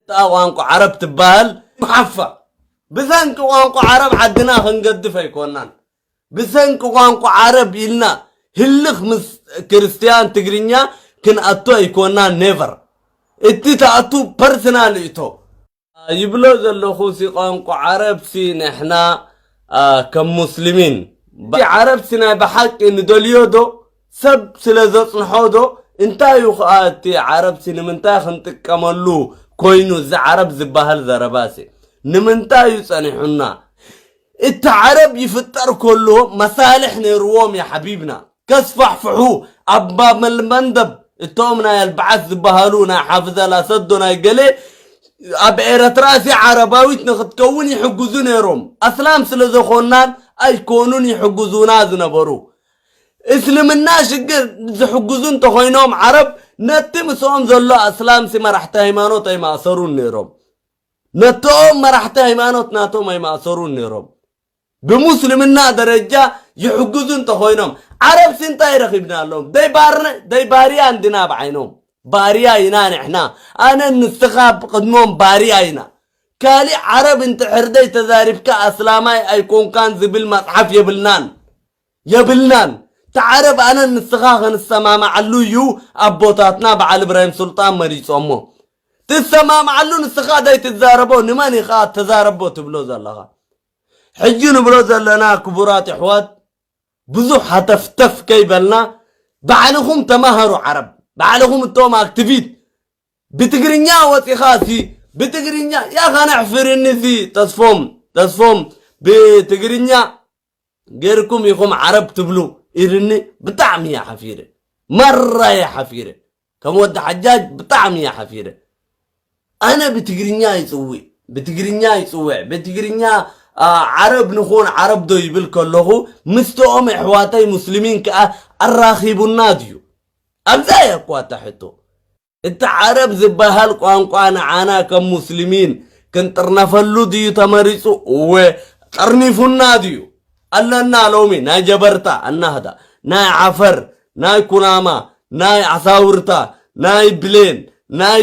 እታ ቋንቋ ዓረብ ትበሃል ሓፋ። ብሰንኪ ቋንቋ ዓረብ ዓድና ክንገድፍ ኣይኮናን። ብሰንኪ ቋንቋ ዓረብ ኢልና ህልኽ ምስ ክርስትያን ትግርኛ ክንኣቱ ኣይኮናን። ኔቨር። እቲ ትኣቱ ፐርሰናል እቶ ይብሎ ዘለኹ ሲ ቋንቋ ዓረብ ሲ ንሕና ከም ሙስሊሚን ዓረብ ሲ ናይ ብሓቂ ንደልዮ ዶ ሰብ ስለ ዘጽንሖ ዶ እንታይ እዩ ከኣ እቲ ዓረብ ሲ ንምንታይ ክንጥቀመሉ ኮይኑ እዚ ዓረብ ዝበሃል ዘረባ ሲ ንምንታይ እዩ ጸኒሑና? እቲ ዓረብ ይፍጠር ከሎ መሳልሕ ነይርዎም ያ ሓቢብና። ከስፋሕፍሑ ኣብ ባብ መንደብ እቶም ናይ ኣልባዓት ዝበሃሉ ናይ ሓፍዝ ኣላሰዶ ናይ ገለ ኣብ ኤረትራ ሲ ዓረባዊት ንክትከውን ይሕግዙ ነይሮም። ኣስላም ስለ ዘኮናን ኣይኮኑን ይሕግዙና ዝነበሩ። እስልምና ሽግር ዝሕግዙ እንተኾይኖም ዓረብ ነቲ ምስኦም ዘሎ ኣስላም ሲ መራሕቲ ሃይማኖት ኣይማእሰሩን ነይሮም። ነቶም መራሕቲ ሃይማኖት ናቶም ኣይማእሰሩን ነይሮም። ብሙስልምና ደረጃ ይሕግዙ እንተኾይኖም ዓረብ ሲ እንታይ ረኺብናሎም? ደይ ባርነ ደይ ባርያ እንድና ብዓይኖም ባርያ ኢና ንሕና። ኣነ ንስኻ ብቅድሞም ባርያ ኢና። ካሊእ ዓረብ እንድሕር ደይ ተዛሪብካ ኣስላማይ ኣይኮንካን ዝብል መጽሓፍ የብልናን የብልናን። እቲ ዓረብ ኣነ ንስኻ ክንሰማማዓሉ እዩ ኣቦታትና በዓል እብራሂም ሱልጣን መሪጾሞ። ትሰማማዓሉ ንስኻ ደይ ትዛረቦ ንመን ኢኻ ተዛረቦ ትብሎ ዘለኻ? ሕጂ ንብሎ ዘለና ክቡራት ኣሕዋት ብዙሕ ሃተፍተፍ ከይበልና ባዕልኹም ተማሃሩ ዓረብ ባዕልኹም እቶም ኣክቲቪት ብትግርኛ ወፂኻ ሲ ብትግርኛ ያኻ ነሕፍርኒ ሲ ተስፎም ተስፎም ብትግርኛ ገይርኩም ኢኹም ዓረብ ትብሉ ኢልኒ ብጣዕሚ እየ ሓፊረ ማራ እየ ሓፊረ ከም ወዲ ሓጃጅ ብጣዕሚ እየ ሓፊረ ኣነ ብትግርኛ ይፅውዕ ብትግርኛ ይፅውዕ ብትግርኛ ዓረብ ንኹን ዓረብ ዶ ይብል ከለኹ ምስተኦም ኣሕዋተይ ሙስሊሚን ከዓ ኣራኺቡና ድዩ ኣብዛ እያ እኳ እታ ሕቶ እቲ ዓረብ ዝበሃል ቋንቋ ንዓና ከም ሙስሊሚን ክንጥርነፈሉ ድዩ ተመሪፁ እወ ጠርኒፉና ድዩ ኣለና ሎሚ ናይ ጀበርታ ኣናህዳ ናይ ዓፈር ናይ ኩናማ ናይ ዓሳውርታ ናይ ብሌን ናይ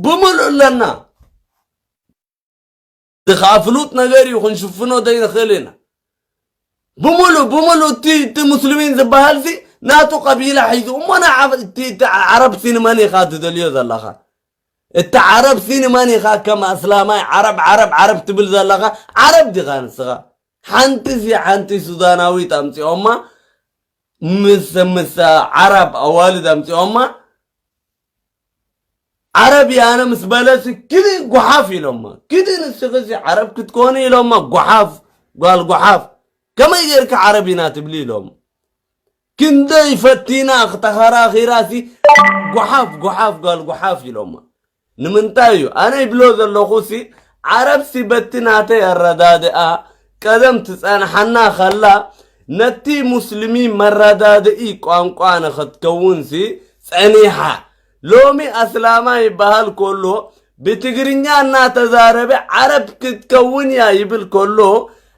ብምሉእ ኣለና እዚ ከዓ ፍሉጥ ነገር እዩ ክንሽፍኖ ዘይንኽእል ኢና ብምሉእ ብምሉእ እቲ እቲ ሙስሊሚን ዝበሃል ሲ ናቱ ቀቢላ ሒዙ እሞ ናይ ዓረብ ሲ ንመን ኢኻ ትደልዮ ዘለኻ እቲ ዓረብ ሲ ንመን ኢኻ ከም ኣስላማይ ዓረብ ዓረብ ዓረብ ትብል ዘለኻ ዓረብ ዲኻ ንስኻ ሓንቲ ሲ ሓንቲ ሱዳናዊት ኣምፂኦማ ምስ ምስ ዓረብ ኣዋልድ ኣምፂኦማ ዓረብ እየ ኣነ ምስ በለሲ ክዲ ጓሓፍ ኢሎማ ክዲ ንስኺ ሲ ዓረብ ክትኮኒ ኢሎማ ጓሓፍ ጓል ጓሓፍ ከመይ ጌርካ ዓረብ ኢና ትብሊ ኢሎም ክንደይ ፈቲና ክተኸራኺራ ሲ ጓሓፍ ጓሓፍ ጓል ጓሓፍ ኢሎማ ንምንታይ እዩ ኣነ ይብሎ ዘለኹ ሲ ዓረብ ሲ በቲ ናተይ ኣረዳድኣ ቀደም ትጸንሓና ከላ ነቲ ሙስሊሚ መረዳድኢ ቋንቋ ንኽትከውንሲ ጸኒሓ። ሎሚ ኣስላማይ ይበሃል ከሎ ብትግርኛ እናተዛረበ ዓረብ ክትከውን እያ ይብል ከሎ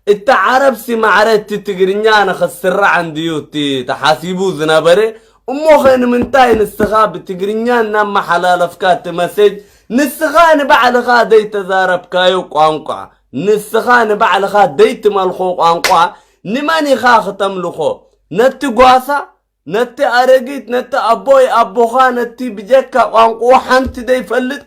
እቲ ዓረብሲ ማዕረ እቲ ትግርኛ ንኽስራዕ እንድዩ እቲ ተሓሲቡ ዝነበረ እሞኸ ንምንታይ ንስኻ ብትግርኛ እናመሓላለፍካ እቲ መሴጅ ንስኻ ንባዕልኻ ዘይተዛረብካዮ ቋንቋ ንስኻ ንባዕልኻ ዘይትመልኾ ቋንቋ ንመን ኢኻ ክተምልኾ ነቲ ጓሳ ነቲ ኣረጊት ነቲ ኣቦይ ኣቦኻ ነቲ ብጀካ ቋንቋኡ ሓንቲ ዘይፈልጥ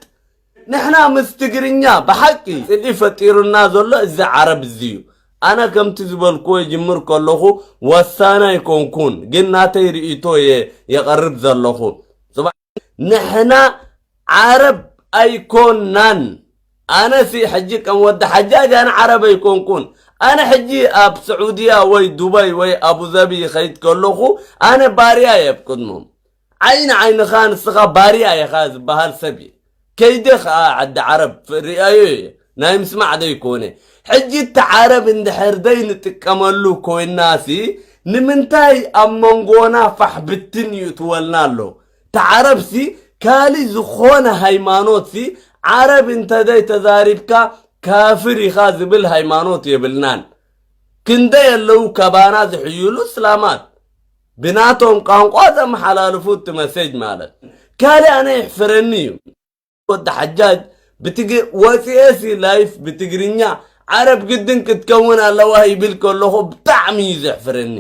ንሕና ምስ ትግርኛ ብሓቂ ጽልኢ ፈጢሩና ዘሎ እዚ ዓረብ እዚ እዩ ኣነ ከምቲ ዝበልክዎ ይጅምር ከለኹ ወሳኒ ኣይኮንኩን ግን ናተይ ርእይቶ እየ የቐርብ ዘለኹ ንሕና ዓረብ ኣይኮናን ኣነሲ ሕጂ ከም ወዲ ሓጃጅ ኣነ ዓረብ ኣይኮንኩን ኣነ ሕጂ ኣብ ስዑድያ ወይ ዱባይ ወይ ኣቡዘቢ ይኸይድ ከለኹ ኣነ ባርያ እየ ኣብ ቅድሞም ዓይኒ ዓይንኻ ንስኻ ባርያ ኢኻ ዝበሃል ሰብ እየ ከይደ ኸዓ ዓዲ ዓረብ ርእያዮ እየ ናይ ምስማዕ ዘይኮነ ሕጂ እቲ ዓረብ እንድሕር ዘይንጥቀመሉ ኮይናሲ ንምንታይ ኣብ መንጎና ፋሕ ብትን ይእትወልና ኣሎ እቲ ዓረብሲ ካሊ ዝኾነ ሃይማኖትሲ ዓረብ እንተዘይ ተዛሪብካ ካፍር ኢኻ ዝብል ሃይማኖት የብልናን ክንደይ ኣለዉ ካባና ዝሕይሉ እስላማት ብናቶም ቋንቋ ዘመሓላልፉ እቲ መሴጅ ማለት ካልእ ኣነ ይሕፍረኒ እዩ ወዲ ሓጃጅ ብትግ ወፂኤ ሲ ላይፍ ብትግርኛ ዓረብ ግድን ክትከውን ኣለዋ ይብል ከለኹ ብጣዕሚ እዩ ዘሕፍረኒ።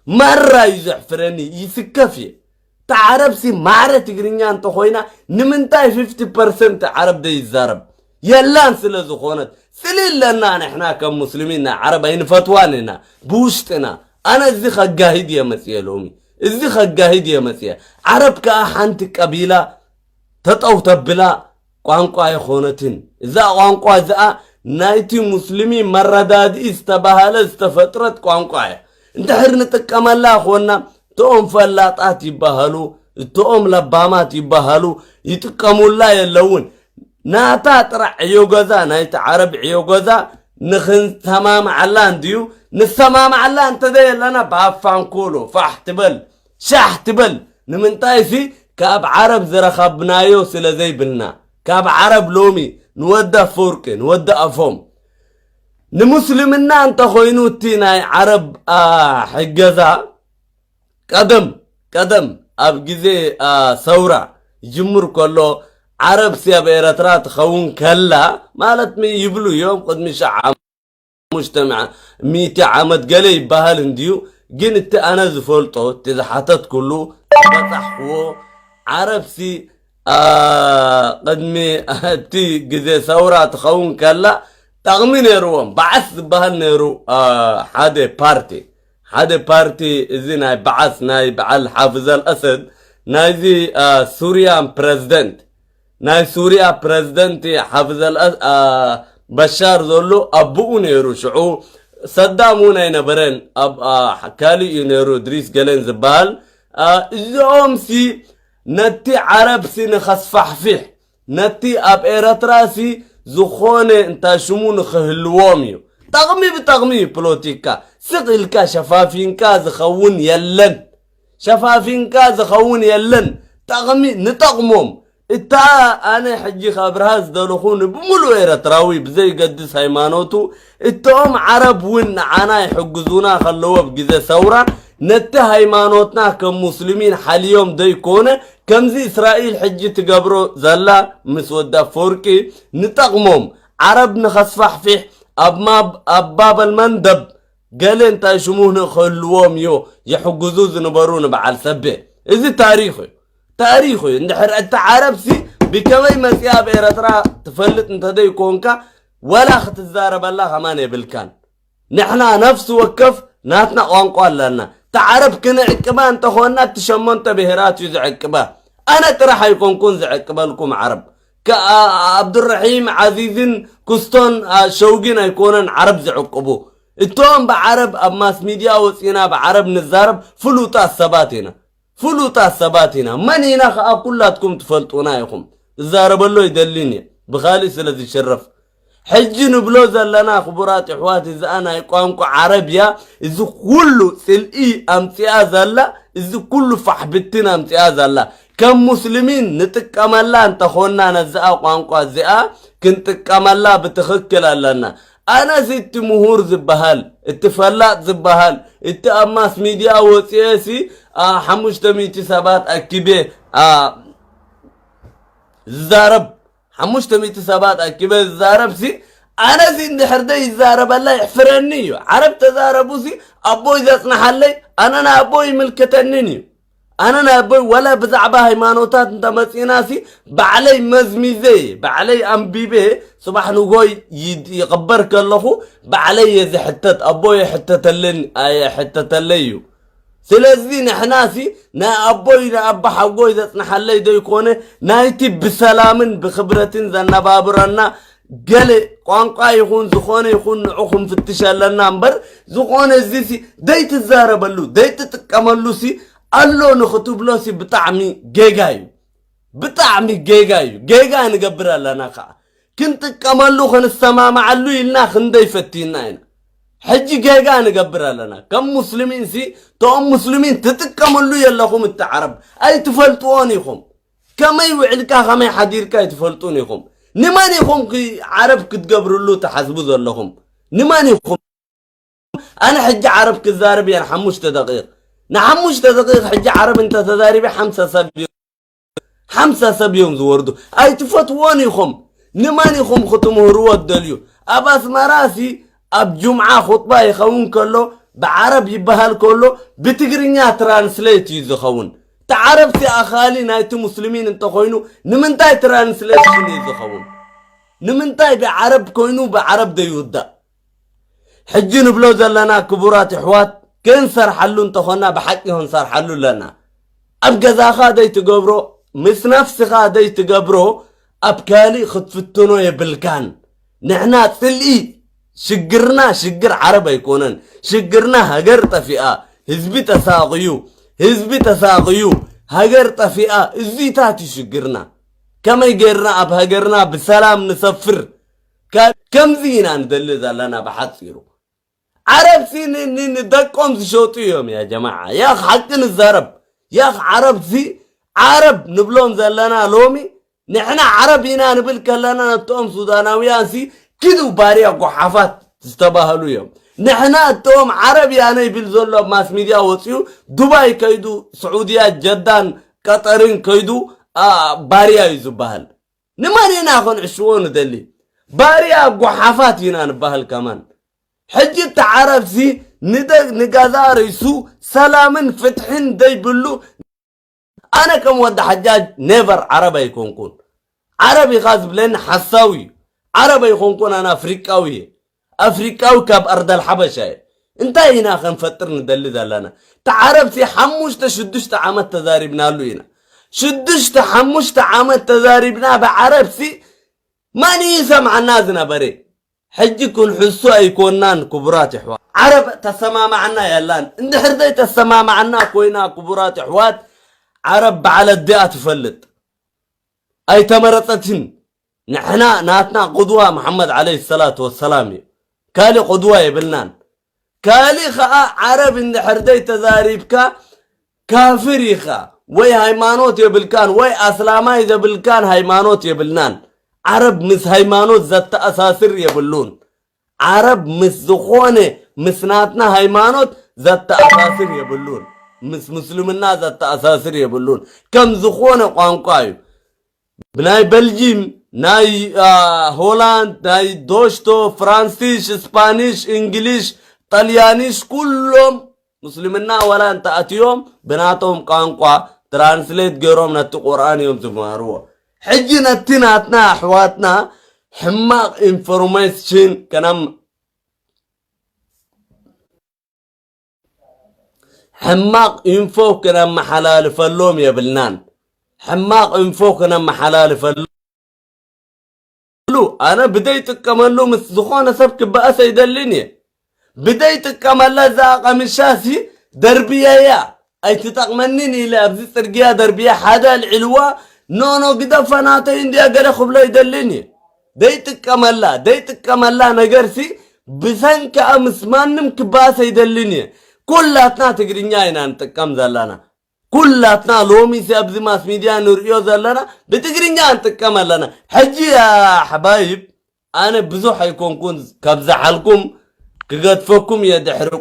ማራ እዩ ዘሕፍረኒ። ይስከፍ እየ። እታ ዓረብ ሲ ማዕረ ትግርኛ እንተኾይና ንምንታይ ፊፍቲ ፐርሰንት ዓረብ ዘይዛረብ? የላን። ስለ ዝኾነት ስሊ ኣለና። ንሕና ከም ሙስሊሚን ናይ ዓረብ ኣይንፈትዋን ኢና ብውሽጥና። ኣነ እዚ ከጋሂድ እየ መፅየ ሎሚ። እዚ ከጋሂድ እየ መፅየ። ዓረብ ከዓ ሓንቲ ቀቢላ ተጠው ተብላ ቋንቋ ኣይኾነትን። እዛ ቋንቋ እዚኣ ናይቲ ሙስሊሚ መረዳድኢ ዝተባህለ ዝተፈጥረት ቋንቋ እያ። እንድሕር ንጥቀመላ ኮና እቶም ፈላጣት ይበሃሉ፣ እቶም ለባማት ይበሃሉ ይጥቀሙላ የለውን። ናታ ጥራሕ ዕዮ ገዛ ናይቲ ዓረብ ዕዮ ገዛ ንኽንሰማምዓላ እንድዩ። ንሰማምዓላ እንተዘየለና ብኣፋንኮሎ ፋሕ ትበል ሻሕ ትበል። ንምንታይ ሲ ካብ ዓረብ ዝረኸብናዮ ስለ ዘይብልና። ካብ ዓረብ ሎሚ ንወዲ ኣፈወርቂ ንወዲ ኣፎም ንሙስልምና እንተኾይኑ እቲ ናይ ዓረብ ሕገዛ ቀደም ቀደም ኣብ ግዜ ሰውራ ይጅምር ከሎ ዓረብ ሲ ኣብ ኤረትራ ትኸውን ከላ ማለት ይብሉ እዮም። ቅድሚ ሸዓ ሓሙሽተ ሚእቲ ዓመት ገለ ይበሃል እንድዩ። ግን እቲ ኣነ ዝፈልጦ እቲ ዝሓተትኩሉ ዝበጻሕክዎ ዓረብ ሲ ቅድሚ እቲ ግዜ ሰውራ ትኸውን ከላ ጠቕሚ ነይርዎም። በዓስ ዝበሃል ነይሩ ሓደ ፓርቲ ሓደ ፓርቲ እዚ ናይ በዓስ ናይ በዓል ሓፍዘል ኣሰድ ናይዚ ሱርያን ፕረዝደንት ናይ ሱርያ ፕረዝደንት ሓፍዘል በሻር ዘሎ ኣቦኡ ነይሩ። ሽዑ ሰዳም እውን ኣይነበረን። ካልእ እዩ ነይሩ ድሪስ ገለን ዝበሃል። እዚኦም ሲ ነቲ ዓረብ ሲ ንኸስፋሕፊሕ ነቲ ኣብ ኤረትራ ሲ ዝኾነ እንታይ ሽሙ ንኽህልዎም እዩ። ጠቕሚ ብጠቕሚ እዩ ፖለቲካ። ስቕ ኢልካ ሸፋፊንካ ዝኸውን የለን። ሸፋፊንካ ዝኸውን የለን። ጠቕሚ ንጠቕሞም። እታ ኣነ ሕጂ ከብርሃ ዝደለኹ ንብሙሉእ ኤረትራዊ ብዘይገድስ ሃይማኖቱ እቶም ዓረብ እውን ንዓና ይሕግዙና ከለዎ ብግዜ ሰውራ ነቲ ሃይማኖትና ከም ሙስሊሚን ሓልዮም ዘይኮነ ከምዚ እስራኤል ሕጂ ትገብሮ ዘላ ምስ ወዲ ኣፈወርቂ ንጠቕሞም ዓረብ ንኸስፋሕፊሕ ኣብ ማብ ኣብ ባበል መንደብ ገለ እንታይ ሽሙ ንኽህልዎም እዮ ይሕግዙ ዝነበሩ ንበዓል ሰቤ። እዚ ታሪኽ እዩ። ታሪኽ እዩ። እንድሕር እቲ ዓረብ ሲ ብከመይ መፅያ ኣብ ኤረትራ ትፈልጥ እንተዘይኮንካ ወላ ክትዛረበላ ከማን የብልካን። ንሕና ነፍሲ ወከፍ ናትና ቋንቋ ኣለና። እታ ዓረብ ክንዕቅባ እንተኾንና እቲ ሸሞንተ ብሄራት እዩ ዝዕቅባ። ኣነ ጥራሕ ኣይኮንኩን ዝዕቅበልኩም ዓረብ። ዓብዱራሒም ዓዚዝን ኩስቶን ሸውጊን ኣይኮነን ዓረብ ዝዕቅቡ። እቶም ብዓረብ ኣብ ማስ ሚድያ ወፂና ብዓረብ ንዛረብ ፍሉጣት ሰባት ኢና። ፍሉጣት ሰባት ኢና። መን ኢና ከኣ ኩላትኩም ትፈልጡና ኢኹም። እዛረበሎ ይደልን እየ ብኻልእ ስለ ዝሽረፍ። ሕጂ ንብሎ ዘለና ክቡራት ኣሕዋት እዚኣ ናይ ቋንቋ ዓረብ እያ። እዚ ኩሉ ጽልኢ ኣምጺኣ ዘላ፣ እዚ ኩሉ ፋሕብትን ኣምጺኣ ዘላ። ከም ሙስሊሚን ንጥቀመላ እንተኾንና ነዚኣ ቋንቋ እዚኣ ክንጥቀመላ ብትኽክል ኣለና። ኣነሲ እቲ ምሁር ዝበሃል እቲ ፈላጥ ዝበሃል እቲ ኣብ ማስ ሚድያ ወፅኤ ሲ ሓሙሽተ ሚእቲ ሰባት ኣኪቤ ዝዛረብ ሓሙሽተ ሚእቲ ሰባት ኣኪበ ዝዛረብ ሲ ኣነሲ እንድሕር ደ ይዛረበላ ይሕፍረኒ እዩ። ዓረብ ተዛረቡ ሲ ኣቦይ ዘፅንሓለይ ኣነ ንኣቦይ ይምልከተንን እዩ። ኣነ ናይ ኣቦይ ወላ ብዛዕባ ሃይማኖታት እንተመፂእና ሲ ባዕለይ መዝሚዘ ባዕለይ ኣንቢበ ፅባሕ ንጎይ ይቕበር ከለኹ ባዕለይ እየ ዝሕተት። ኣቦይ የሕተተለይ እዩ። ስለዚ ንሕና ሲ ናይ ኣቦይ ናይ ኣቦ ሓጎይ ዘፅንሓለይ ዘይኮነ ናይቲ ብሰላምን ብክብረትን ዘነባብረና ገለ ቋንቋ ይኹን ዝኾነ ይኹን ንዑ ክንፍትሽ ኣለና እምበር ዝኾነ እዚ ሲ ደይትዛረበሉ ደይትጥቀመሉ ሲ ኣሎ ንኽትብሎ ሲ ብጣዕሚ ጌጋ እዩ። ብጣዕሚ ጌጋ እዩ። ጌጋ ንገብር ኣለና ከዓ ክንጥቀመሉ ክንሰማማዓሉ ኢልና ክንደይ ፈቲና ኢና። ሕጂ ጌጋ ንገብር ኣለና ከም ሙስሊሚን ሲ ተኦም ሙስሊሚን ትጥቀምሉ የለኹም እቲ ዓረብ ኣይትፈልጥዎን ኢኹም። ከመይ ውዕልካ ከመይ ሓዲርካ ኣይትፈልጡን ኢኹም። ንመን ኢኹም ዓረብ ክትገብርሉ ትሓስቡ ዘለኹም? ንመን ኢኹም? ኣነ ሕጂ ዓረብ ክዛረብ እየ ንሓሙሽተ ደቂቕ ንሓሙሽተ ደቂቕ ሕጂ ዓረብ እንተተዛሪበ ሓምሳ ሰብ ሓምሳ ሰብ እዮም ዝወርዱ። ኣይትፈትዎን ኢኹም። ንመን ኢኹም ክትምህርዎ ትደልዩ? ኣብ ኣስመራ ሲ ኣብ ጁምዓ ኹጥባ ይኸውን ከሎ ብዓረብ ይበሃል ከሎ ብትግርኛ ትራንስሌት እዩ ዝኸውን። እቲ ዓረብ ሲ ኣኻሊ ናይቲ ሙስሊሚን እንተኾይኑ ንምንታይ ትራንስሌሽን እዩ ዝኸውን? ንምንታይ ብዓረብ ኮይኑ ብዓረብ ዘይውዳእ? ሕጂ ንብሎ ዘለና ክቡራት ኣሕዋት፣ ክንሰርሓሉ እንተኾና ብሓቂ ክንሰርሓሉ ኣለና። ኣብ ገዛኻ ዘይትገብሮ፣ ምስ ነፍስኻ ዘይትገብሮ ኣብ ካልእ ክትፍትኖ የብልካን። ንሕና ጽልኢ፣ ሽግርና ሽግር ዓረብ ኣይኮነን። ሽግርና ሃገር ጠፊኣ፣ ህዝቢ ተሳቕዩ፣ ህዝቢ ተሳቕዩ፣ ሃገር ጠፊኣ፣ እዚታት እዩ ሽግርና። ከመይ ጌርና ኣብ ሃገርና ብሰላም ንሰፍር? ከ-፣ ከምዚ ኢና ንደሊ ዘለና ብሓጺሩ። ዓረብ ሲ ን-፣ ን-፣ ንደቆም ዝሸጡ እዮም ያ ጀማዓ። ያኽ ሓቂ ንዛረብ። ያኽ ዓረብ ሲ ዓረብ ንብሎም ዘለና ሎሚ ንሕና ዓረብ ኢና ንብል ከለና ነቶም ሱዳናውያን ሲ ኪዱ ባርያ ጎሓፋት ዝተባህሉ እዮም። ንሕና እቶም ዓረብ እያ ነይብል ዘሎ ኣብ ማስ ሚድያ ወፂኡ ዱባይ ከይዱ ስዑድያ ጀዳን ቀጠርን ከይዱ ኣ፣ ባርያ እዩ ዝበሃል። ንመን ኢና ክንዕሽዎ ንደሊ? ባርያ ጎሓፋት ኢና ንበሃል ከማን። ሕጂ እቲ ዓረብ ሲ ንደ-፣ ንገዛ ርእሱ ሰላምን ፍትሕን ዘይብሉ ኣነ ከም ወዲ ሓጃጅ ኔቨር ዓረብ ኣይኮንኩን። ዓረብ ኢኻ ዝብለኒ ሓሳዊ እዩ። ዓረብ ኣይኮንኩን፣ ኣነ ኣፍሪቃዊ እየ። ኣፍሪቃዊ ካብ ኣርዳል ሓበሻ እየ። እንታይ ኢና ከንፈጥር ንደሊ ዘለና? እቲ ዓረብ ሲ ሓሙሽተ ሽዱሽተ ዓመት ተዛሪብናሉ ኢና። ሽዱሽተ ሓሙሽተ ዓመት ተዛሪብና ብዓረብ ሲ መን እዩ ይሰምዓና ዝነበረ? ሕጂ ክንሕሱ ኣይኮናን ክቡራት ኣሕዋት። ዓረብ ተሰማማዕና የላን። እንድሕር ዘይተሰማማዕና ኮይና ክቡራት ኣሕዋት፣ ዓረብ በዓል ኣዲኣ ትፈልጥ። ኣይተመረጸትን። ንሕና ናትና ቁድዋ መሓመድ ዓለይሂ ሰላቱ ወሰላም እዩ። ካልእ ቁድዋ የብልናን። ካልእ ኸኣ ዓረብ እንድሕር ዘይተዛሪብካ ካፍር ኢኻ፣ ወይ ሃይማኖት የብልካን፣ ወይ ኣስላማይ ዘብልካን ሃይማኖት የብልናን። ዓረብ ምስ ሃይማኖት ዘተኣሳስር የብሉን። ዓረብ ምስ ዝኾነ ምስ ናትና ሃይማኖት ዘተኣሳስር የብሉን። ምስ ምስልምና ዘተኣሳስር የብሉን። ከም ዝኾነ ቋንቋ እዩ። ብናይ በልጂም፣ ናይ፣ አ፣ ሆላንድ፣ ናይ ዶሽቶ፣ ፍራንሲሽ፣ ስፓኒሽ፣ እንግሊሽ፣ ጣልያኒሽ፣ ኩሎም ምስልምና ወላ እንተኣትዮም ብናቶም ቋንቋ ትራንስሌት ገይሮም ነቲ ቁርኣን እዮም ዝመሃርዎ። ሕጂ ነቲ ናትና ኣሕዋትና ሕማቕ ኢንፎርሜሽን ከነም-፣ ሕማቕ ኢንፎ ክነመሓላልፈሎም የብልናን። ሕማቕ ኢንፎ ክነመሓላልፈሉ ኣነ ብደይ ጥቀመሉ ምስ ዝኾነ ሰብ ክበኣስ ኣይደልን እየ። ብደይ ጥቀመላ እዛ ቀምሻ ሲ ደርብየያ ኣይትጠቕመንን ኢለ ኣብዚ ጽርግያ ደርብየ ሓደ ኣልዒልዋ ኖኖ ግደፋ ናተይ እንድያ ገለ ክብሎ ኣይደልን እየ። ደይ ጥቀመላ፣ ደይ ጥቀመላ ነገር ሲ ብሰንክኣ ምስ ማንም ክበኣስ ኣይደልን እየ። ኩላትና ትግርኛ ኢና ንጥቀም ዘለና። ኩላትና ሎሚ ሲ ኣብዚ ማስ ሚድያ ንርእዮ ዘለና ብትግርኛ ንጥቀም ኣለና። ሕጂ ኣሕባይብ ኣነ ብዙሕ ኣይኮንኩን ካብ ዝሓልኩም ክገድፈኩም እየ ድሕሪ